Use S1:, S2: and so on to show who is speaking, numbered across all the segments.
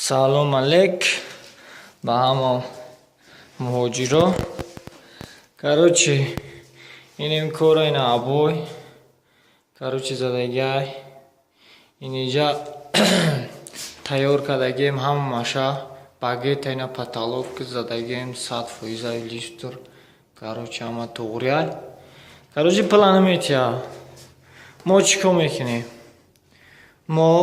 S1: Салом алейк ба ҳама муҳоҷиро. Короче, инем кора ина обой. Короче, задагиай. Инҷа тайёр кардагием ҳамаша. Багета ина потолок задагием 100% листр. Короче, ҳама туғриай. Короче, план метия. Мо чӣ кор мекунем? Мо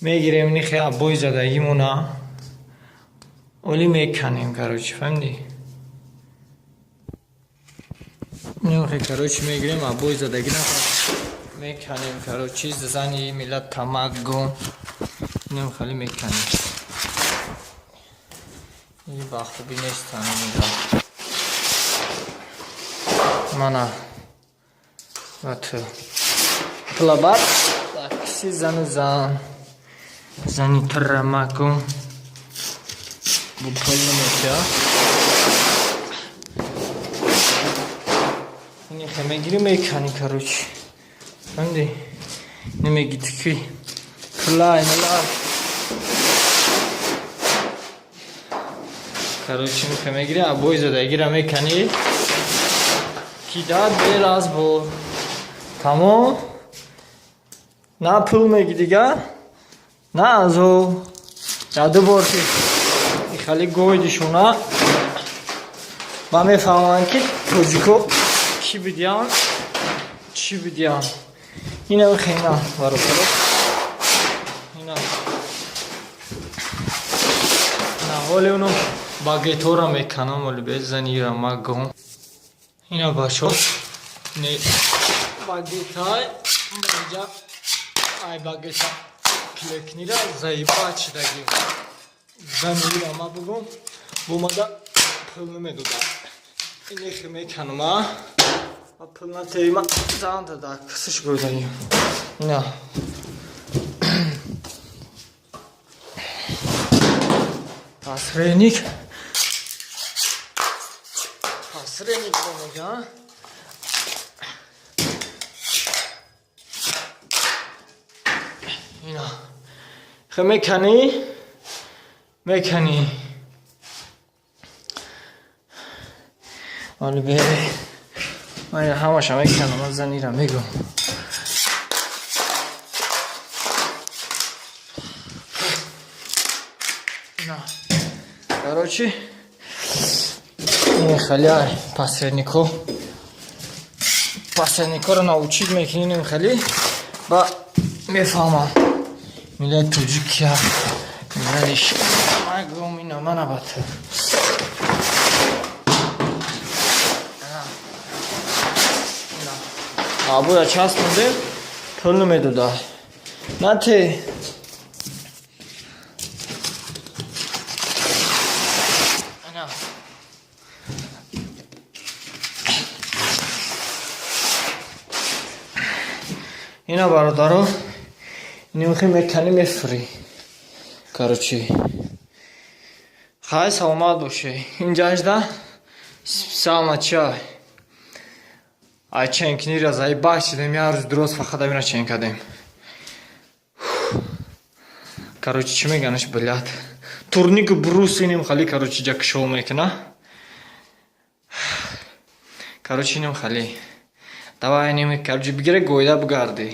S1: мегирем нихе обой задагимона. Оли меканем, короче, фаҳмидӣ? Нихе, короче, мегирем обой задагина меканем, короче, зани миллат тамак гум. Инам хали меканем. И ба хубӣ нестан миллат. Мана. Вот. Плабат. Такси зану зан. Зани трамакум. Бу пул наметия. Инихе мегири мекани, короче. Фаҳмидӣ? Намегиди ки пулай мала. Короче, инихе мегири обой задагира мекани. Кидат бе разбор. Тамом. На пул меги дига, на азоб. Я ду бор ки хали гойдишона ва мефаҳманд ки тоҷико чӣ бидиҳанд, чӣ бидиҳанд. Ина хена бародаро. Ина. На ҳоли уно багетора меканам, оли безанира магом. Ина бачо. Не багетай инҷа ай багета плекнира заиба чидаги. Занира ма бугум. Бумада пул намедода. Инехи меканума. Ма пул натеима зан дада кисиш гойдаги. Ина. Посредник. Посредник меган. Ина. Хе мекани? Мекани. Оли бе. Ман ҳамаша меканам, ман занира мегум. Ина. Короче, ин хали посреднико. Посредникоро научить мекунем хали ва мефаҳмам. Миллат тоҷик я миллатиш магум ина манабат. Абоя часпондем, пул намедода. Нате. Ана. Ина бародаро, нимхи мекани мефурӣ. Короче, хай саломат бошед. Инҷашда специально чай. Ай ченкнира заебаш шидем, як рӯз дуроз фақат амира чен кардем. Короче, чӣ меганаш, блядь. Турнику брус иним хали, короче, ҷа кишол мекуна. Короче, иним хали. Давай иним, короче, бигире гойда бугардӣ.